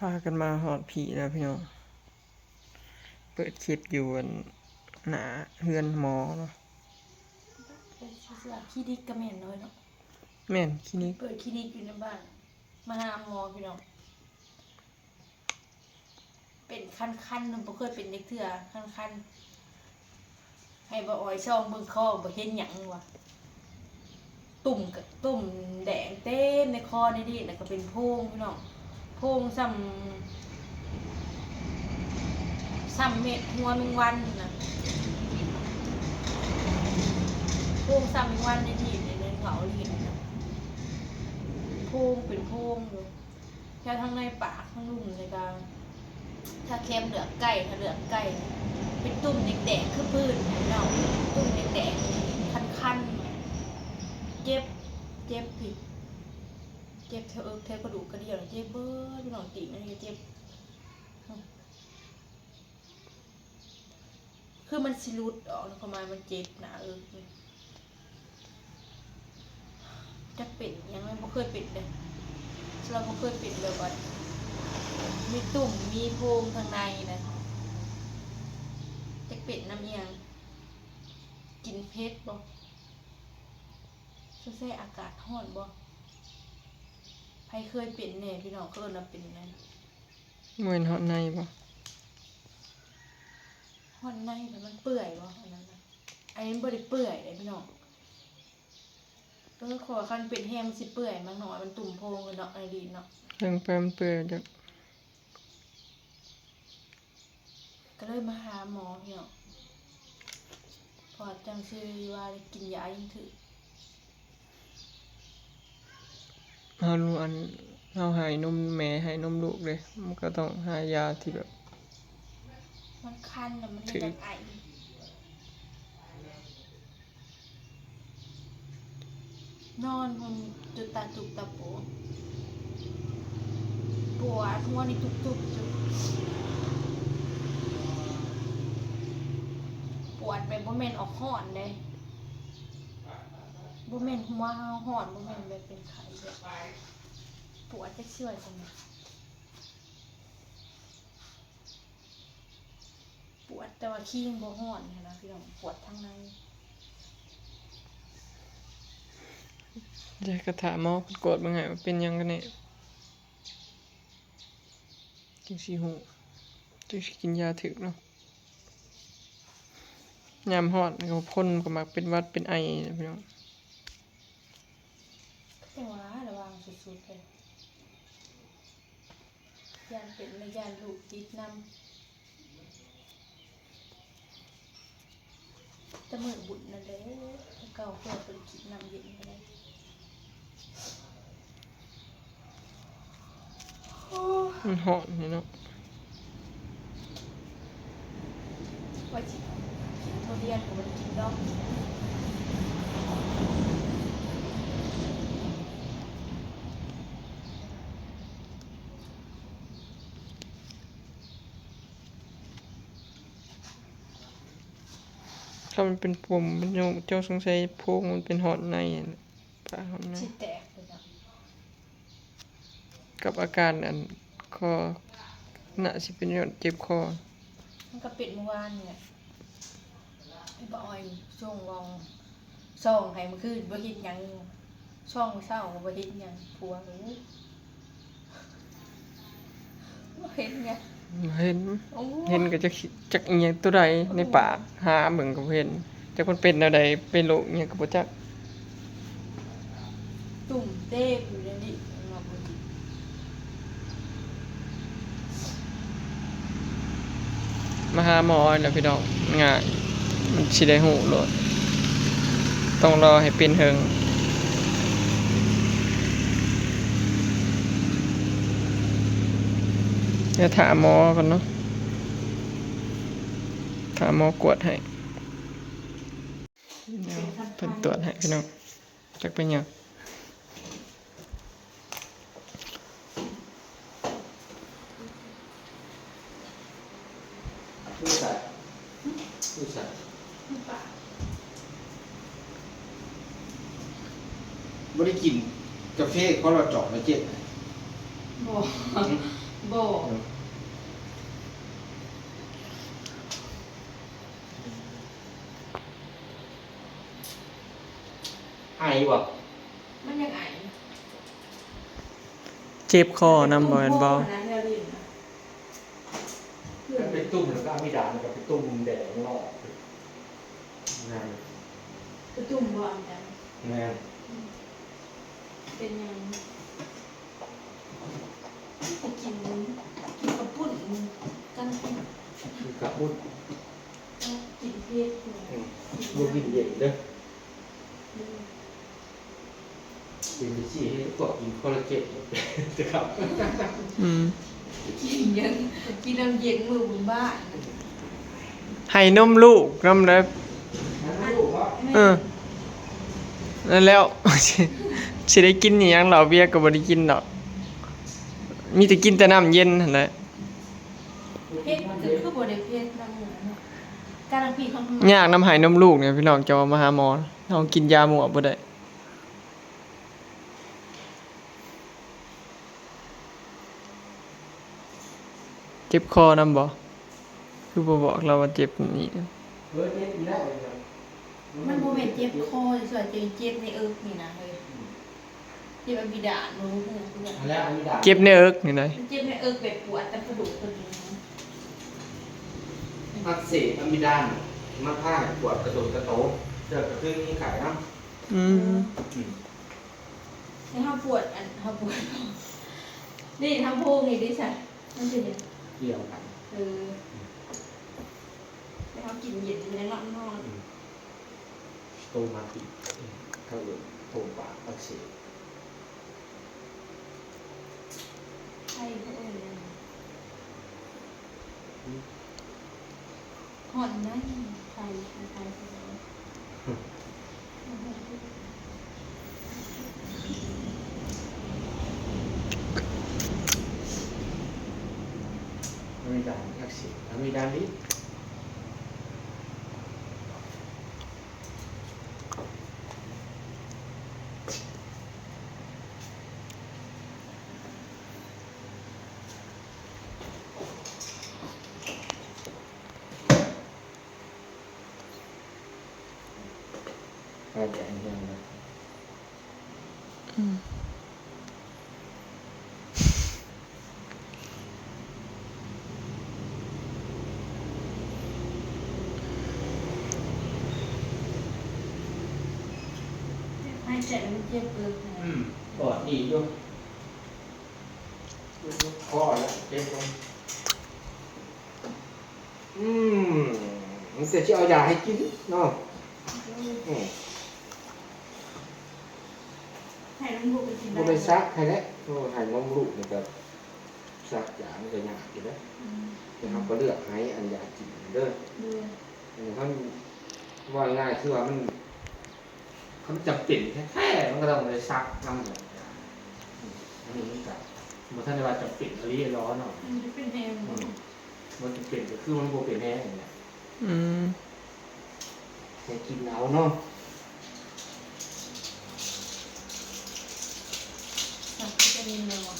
ພາກັນມາຮອດພີ້ແລ້ວພີ່ນ້ອງ ເປີດຄລິບຢູ່ອັນໜ້າເຮືອນໝໍເນາະ. ຄລີນິກກໍແມ່ນເນາະເນາະ ແມ່ນຄລີນິກ ເປີດຄລີນິກຢູ່ໃນບ້ານ ມາຫາໝໍພີ່ນ້ອງ. ເປັນຄັນໆ ບໍ່ເຄີຍເປັນຈັກເທື່ອ ຄັນໆ ໃຫ້ບ່າວອອຍສ່ອງເບິ່ງຄໍ ບໍ່ເຫັນຫຍັງວ່າ ຕຸ່ມກະ ຕຸ່ມແດງເຕັມໃນຄໍໃນລີ້ນ ແລ້ວກໍເປັນໂພງພີ່ນ້ອງ ໂພງສ່ຳ ສ່ຳເມັດຫົວແມງວັນນະ ໂພງສ່ຳແມງວັນໃນລີ້ນ ໃນເງົາລີ້ນນະ ໂພງເປັນໂພງຢູ່. ແຖວທາງໃນປາກທາງລຸ່ມນີ້ກໍ ຖ້າແຄມເຫຼືອກໄກ່ ຖ້າເຫຼືອກໄກ່ ເປັນຕຸ່ມແດງໆ ຄືພື້ນພີ່ນ້ອງ ຕຸ່ມແດງໆ ຄັນໆ ເຈັບ ເຈັບພີ້ ເຈັບແຖວເອິກແຖວກະດູກກະດ່ຽວ ເຈັບເບີດພີ່ນ້ອງ ຕີນອັນນີ້ກໍເຈັບ. ຄືມັນຊິຫຼຸດອອກນະ ຄວາມໝາຍມັນເຈັບໜ້າເອິກນີ້ ຈັກເປັນຫຍັງ ແມ່ນບໍ່ເຄີຍເປັນເດ້ ລາວບໍ່ເຄີຍເປັນແບບວ່າມີຕຸ່ມມີໂພງທາງໃນນະ ຈັກເປັນນຳອີ່ຫຍັງ ກິນເຜັດບໍ່ ສົງໄສອາກາດຮ້ອນບໍ່ ໃຜເຄີຍເປັນແດ່ພີ່ນ້ອງ ເຂົາເອີ້ນວ່າເປັນຫຍັງ ບໍ່ແມ່ນຮ້ອນໃນບໍ່? ຮ້ອນໃນ ແລ້ວມັນເປື່ອຍບໍ່ ອັນນັ້ນນະ ອັນນີ້ມັນບໍ່ໄດ້ເປື່ອຍເດ້ພີ່ນ້ອງ ເອີ ເພາະວ່າຄັນເປັນແຮງມັນຊິເປື່ອຍ ມັນນ້ອຍ ມັນຕຸ່ມໂພງເນາະ ໃນລີ້ນເນາະ ເຊິ່ງໄປມັນເປື່ອຍຈັກ ກໍເລີຍມາຫາໝໍພີ່ນ້ອງ ເພາະວ່າຈັ່ງຊິວ່າໄດ້ກິນຢາຈັ່ງຖືກ. ເຮົາ ອັນ ເຮົາໃຫ້ນົມແມ່ ໃຫ້ນົມລູກເດ້ ມັນກໍຕ້ອງຫາຢາທີ່ແບບ ມັນຄັນນະ ມັນເຮັດໃຫ້ໄອ ນອນພຸ້ນຈົນຕາຕຸບຕາໂປ ປວດຫົວນີ້ຕຸບໆຢູ່ ປວດແບບບໍ່ແມ່ນອອກຮ້ອນເດ້ ບໍ່ແມ່ນຫົວເຮົາຮ້ອນ ບໍ່ແມ່ນແບບເປັນໄຂ້ເດ້ ປວດຈັກຊິວ່າຈັ່ງໃດ ປວດ ແຕ່ວ່າຄີງບໍ່ຮ້ອນຫັ້ນນະພີ່ນ້ອງ ປວດທາງໃນ. ຢາກະຖາໝໍເພິ່ນກວດເບິ່ງໃຫ້ວ່າເປັນຫຍັງກັນແນ່ ຈຶ່ງຊິຮູ້ ຈຶ່ງຊິກິນຢາຖືກເນາະ. ຍາມຮ້ອນນີ້ກໍຄົນກໍມັກເປັນຫວັດເປັນໄອແຫຼະພີ່ນ້ອງ. ກໍຈັ່ງວ່າລະວັງສຸດໆເລີຍ ຢ້ານເປັນແລະຢ້ານລູກຕິດນຳ. ແຕ່ມື້ບຸນນັ້ນແຫຼະ ແຕ່ເກົ່າເພື່ອໄປກິນນ້ຳເຢັນກໍໄດ້. ມັນຮ້ອນນີ້ເນາະ ວ່າຊິທຸລຽນກໍບໍ່ໄດ້ກິນດອກ. ຖ້າມັນເປັນປົມ ມັນ ເຈົ້າ ເຈົ້າສົງໄສໂພງມັນເປັນຮອດໃນຫັ້ນແຫຼະ ປາກຮອດໃນ ຊິແຕກເລີຍເນາະ. ກັບອາການອັນຄໍ ໜ້າຊິເປັນຍ້ອນເຈັບຄໍ. ມັນກໍເປັນມື້ວານນີ້ແຫຼະ ໄອ້ບ່າວອ້ອຍສົ່ງເວົ້າ ສ່ອງໃຫ້ມື້ຄືນບໍ່ເຮັດຫຍັງ ສ່ອງມື້ເຊົ້າກໍບໍ່ເຮັດຫຍັງ ຜົວກໍ ໂອ້ ບໍ່ເຫັນຫຍັງ ບໍ່ເຫັນ ໂອ້ ເຫັນກໍຈັກ ຈັກອີ່ຫຍັງຕົວໃດໃນປາກ ຫາເບິ່ງກໍບໍ່ເຫັນ ຈັກມັນເປັນແນວໃດ ເປັນໂລກອີ່ຫຍັງກໍບໍ່ຈັກ. ຕຸ່ມເຕັມຢູ່ໃນນີ້ເນາະ ມາຫາໝໍແລ້ວພີ່ນ້ອງ ມັນງ່າຍ ມັນຊິໄດ້ຮູ້ໂລດ ຕ້ອງລໍໃຫ້ເປັນເຫິງ. ດຽວຖ້າໝໍກ່ອນເນາະ ຖ້າໝໍກວດໃຫ້. ເພິ່ນກວດໃຫ້ພີ່ນ້ອງ ຈັກເປັນຫຍັງ. ຢູ່ໃສ? ຢູ່ໃສ? ບໍ່ໄດ້ກິນກາເຟຄໍລາຈອນມາເຈັດ ບໍ່ ຫືມ? ບໍ່. ໄອບໍ່? ມັນຍັງໄອ. ເຈັບຄໍນຳບໍ່ແມ່ນບໍ່? ມັນເປັນຕຸ່ມ ແລ້ວກໍອາມິດາ ແລ້ວກໍເປັນຕຸ່ມແດງອອກ. ແມ່ນ ເປັນຕຸ່ມບໍ່ອາມິດາ? ແມ່ນ. ອືມ ເປັນຫຍັງ? ໄປກິນ ກິນເຂົ້າປຸ້ນກັນ ກິນເຂົ້າປຸ້ນ ກິນເຜັດ. ອືມ ບໍ່ກິນເຢັນເດີ. ເປັນຈັ່ງຊີ້ ໃຫ້ພວກກິນຄໍລາເຈນ ອືມ ກິນຫຍັງ ກິນນ້ຳເຢັນມື້ບຸນບ້ານ. ໃຫ້ນົມລູກນຳເດີ. ເອີ ນັ້ນແລ້ວ ຊິໄດ້ກິນອີ່ຫຍັງ ເຫຼົ້າເບຍກໍບໍ່ໄດ້ກິນດອກ ມີແຕ່ກິນແຕ່ນ້ຳເຢັນຫັ້ນແຫຼະ. ເຜັດກໍຄືບໍ່ໄດ້ເຜັດນຳ ກາລະພີເຮົາ ຍາກນຳໃຫ້ນົມລູກນີ້ພີ່ນ້ອງ ເຈົ້າມາຫາໝໍ ເຮົາກິນຢາມົ້ວບໍ່ໄດ້. ເຈັບຄໍນຳບໍ່? ຄືບໍ່ບອກລາວວ່າເຈັບນີ້. ເອີ ເຈັບຢູ່ແລ້ວ. ມັນບໍ່ແມ່ນເຈັບຄໍຊື່ໆ ເຈັບໃນເອິກນີ້ນະເຮີ້ຍ. ເຈັບອາມິດານ ບໍ່ຮູ້ຄືກັນ. ຫັ້ນແຫຼະ ອາມິດານ ເຈັບໃນເອິກນີ້ນະ. ມັນເຈັບໃນເອິກ ແບບປວດຕາມກະດູກກະດິ່ງ. ອັກເສບອາມິດານ ມັນພາໃຫ້ປວດກະໂຕກະໂຕ ເທື່ອກະຄືມີໄຂ້ນຳ. ອືມ ອືມ. ແລ້ວເຮົາປວດ ອັນ ເຮົາປວດ ນີ້ທາງໂພງນີ້ເດ້ຊັ້ນ ມັນເປັນຫຍັງ? ກ່ຽວກັນ. ເອີ ແລ້ວເຮົາກິນເຢັນ ມັນຍັງນອນ ອືມ ສະໂຕມາຕິກ ເຂົາເອີ້ນໂພງປາກອັກເສບ. ໄຂ້ເຂົາເອີ້ນຫຍັງ? ອືມ ຮ້ອນນະ ໄຂ້ ໄຂ້ ໄຂ້. ອາມິດານອັກເສບ ອາມິດານລີ້. ຫາຍໃຈແຮງໆ ເດີ. ອືມ ຫາຍໃຈແລ້ວມັນເຈັບເກີນ. ອືມ ປອດດີຢູ່. ພໍແລ້ວ ເຈັບລົງ. ອືມ ມີແຕ່ຊິເອົາຢາໃຫ້ກິນເນາະ. ອືມ ໃຫ້ນົມລູກໄປກິນ ບໍ່ໄດ້ ໄດ້ ສັກໃຫ້ແຫຼະ. ໂອ້ ໃຫ້ນົມລູກນີ້ກໍສັກຢາມັນກໍຍາກຢູ່ເດ້. ອືມ ແຕ່ເຮົາກໍເລືອກໃຫ້ອັນຢາກິນເດີ. ໂດຍ ອັນນີ້ເຮົາ ເວົ້າງ່າຍໆ ຄືວ່າມັນ ຄັນຈຳເປັນແທ້ໆ ມັນກໍຕ້ອງໄດ້ສັກນຳ. ອັນນີ້ມັນກໍບໍ່ທັນໄດ້ວ່າຈຳເປັນອີ່ຫຼີດອກເນາະ. ມັນຈະເປັນແຮງ. ອືມ ບໍ່ຈຳເປັນກໍຄືມັນບໍ່ເປັນແຮງນີ້ແຫຼະ. ອືມ ແຕ່ກິນເອົາເນາະ. ສັກວິຕາມິນເນາະ.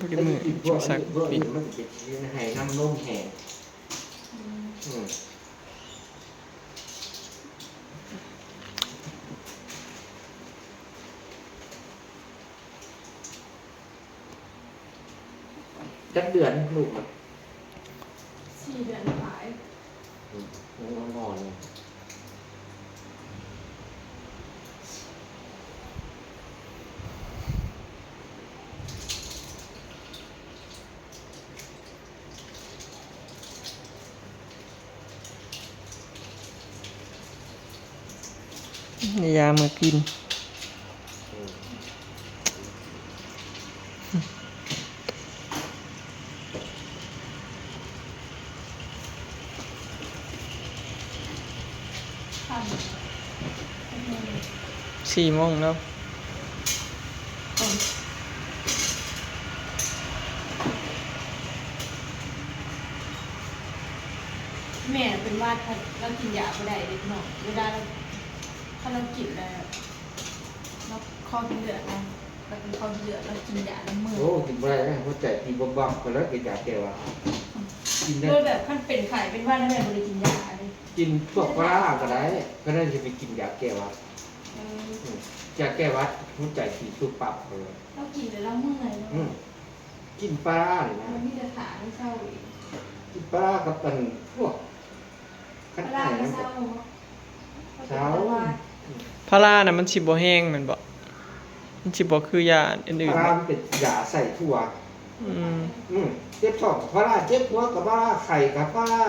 ບໍ່ໄດ້ມື້ ສັກ ມັນຊິເຮັດໃຫ້ນ້ຳນົມແຫ້ງ. ອືມ ອືມ ຈັກເດືອນລູກ? ສີ່ເດືອນປາຍ. ອືມ ຍັງອ່ອນໆ ຢູ່. ຢາມາກິນ. ສີ່ໂມງແລ້ວ. ແມ່ເປັນຫວັດ ລາວກິນຢາບໍ່ໄດ້ເດ້ເນາະ. ເວລາລາວ ຄັນລາວກິນແລ້ວ ລາວຄໍກິນເລືອດນະ. ແລ້ວເຂົາເຫຼືອກ ແລ້ວກິນຢານຳມື້. ໂອ້ ກິນບໍ່ໄດ້ນະ ຫົວໃຈຕີບບັບໆ ກໍເລີຍກິນຢາແກ້ຫວັດ. ອືມ ກິນໄດ້ ໂດຍແບບຄັນເປັນໄຂ້ເປັນຫວັດແລ້ວແມ່ນບໍ່ໄດ້ກິນຢາເດ້. ກິນພວກພາລາກໍໄດ້ ກໍໄດ້ ຊິໄປກິນຢາແກ້ຫວັດ. ເອີ ອືມ ຢາແກ້ຫວັດ ຫົວໃຈຕີປຸບປັບເລີຍ. ລາວກິນແລ້ວລາວເມື່ອຍເນາະ. ອືມ ກິນພາລານີ້ນະ ມັນມີແຕ່ຖ້າໃຫ້ເຊົາເອງ. ກິນພາລາກັບອັນພວກ ພາລາມັນເຊົາເນາະ. ເຊົາ. ພາລານະມັນຊິບໍ່ແຮງແມ່ນບໍ່? ມັນຊິບໍ່ຄືຢາອັນອື່ນໆ. ພາລາມັນເປັນຢາໃສ່ທົ່ວ. ອືມ ອືມ ເຈັບທ້ອງກໍພາລາ ເຈັບຫົວກໍພາລາ ໄຂ້ກໍພາລາ.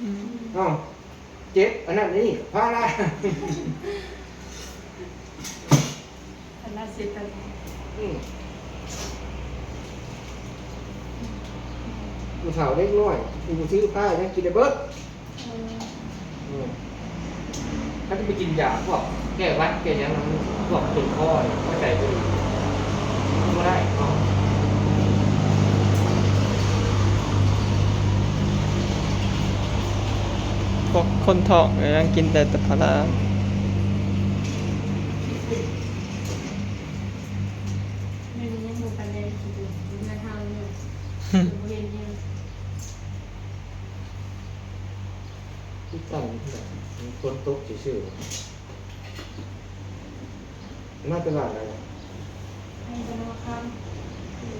ອືມ ເອົ້າ ເຈັບອັນນັ້ນອັນນີ້ກໍພາລາ. ອັນນັ້ນຊິເປັນ ອືມ ຜູ້ເຖົ້າເດັກນ້ອຍ ຜູ້ຖືພາຍັງກິນໄດ້ເບິດ. ເອີ ອືມ ຄັນຊິໄປກິນຢາພວກແກ້ຫວັດແກ້ຫຍັງ ພວກຕົ້ນຄໍນີ້ ມັນໄດ້ບໍ່ດີ ບໍ່ໄດ້ເນາະ. ພວກຄົນທ້ອງກໍຍັງກິນໄດ້ແຕ່ພາລາ. ແມ່ນຍັງບໍ່ປານໃດ ເຮືອນເຮົານີ້ ບໍ່ເຫັນຫຍັງ. ຄືກັນ ຝົນຕົກຊື່ໆ. ມາແຕ່ບ້ານໃດ? ມາແຕ່ນາຄຳ. ເອີ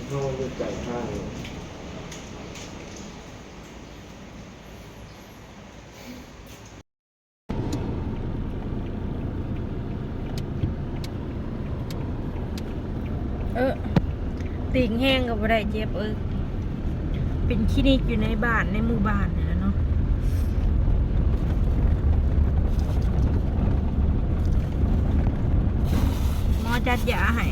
ເຮົາຢູ່ໃກ້ທາງ. ເອີ ຕີງແຮງກໍບໍ່ໄດ້ ເຈັບເອີຍ. ເປັນຄລີນິກຢູ່ໃນບ້ານ ໃນໝູ່ບ້ານນີ້ແຫຼະເນາະ. ໝໍຈັດຢາໃຫ້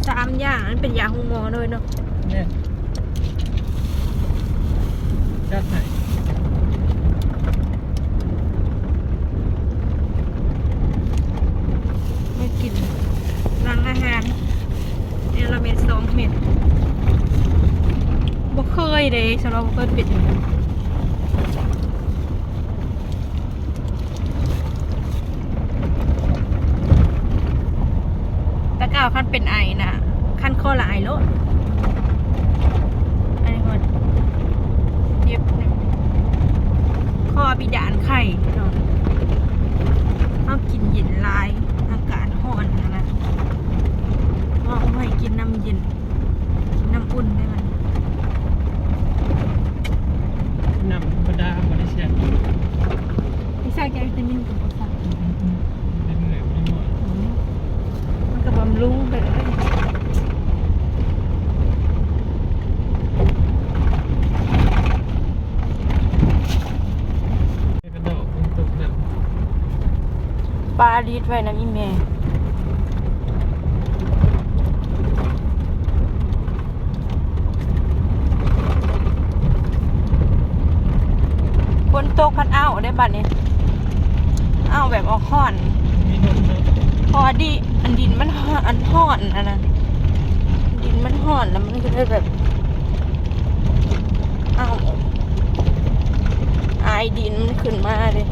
ສາມຢ່າງ. ອັນເປັນຢາໂຮງໝໍເລີຍເນາະ. ແມ່ນ ຈັດໃຫ້. ມາກິນຫຼັງອາຫານ ແນວລະເມັດສອງເມັດ. ບໍ່ເຄີຍເດ້ ສຳລັບ ບໍ່ເຄີຍເປັນ. ແຕ່ເກົ່າຄັນເປັນໄອນະ ຄັນຄໍລະໄອໂລດ. ອັນນີ້ກໍເຈັບ ຄໍອາບິດານໄຂ້ເນາະ. ເຮົາກິນເຢັນຫຼາຍ ອາກາດຮ້ອນຫັ້ນນະ ເວົ້າໃຫ້ກິນນ້ຳເຢັນ ກິນນ້ຳອຸ່ນໄດ້ມັນ. ນ້ຳທຳມະດາບໍ່ໄດ້ແຊ່. ອີສາກ ຢາກວິຕາມິນກໍບໍ່ສັກ. ອືມ ມັນກໍບຳລຸງໄປເລີຍ. ປາລີດໄວ້ນຳອີ່ແມ່. ຝົນຕົກພັດອ້າວເດ້ບັດນີ້ ອ້າວແບບອອກຮ້ອນ. ເພາະວ່າດິ ອັນດິນມັນ ອັນຮ້ອນ ອັນນັ້ນ ດິນມັນຮ້ອນ ແລ້ວມັນກໍເລີຍແບບ ອ້າວ ອາຍດິນມັນຂຶ້ນມາເດ້.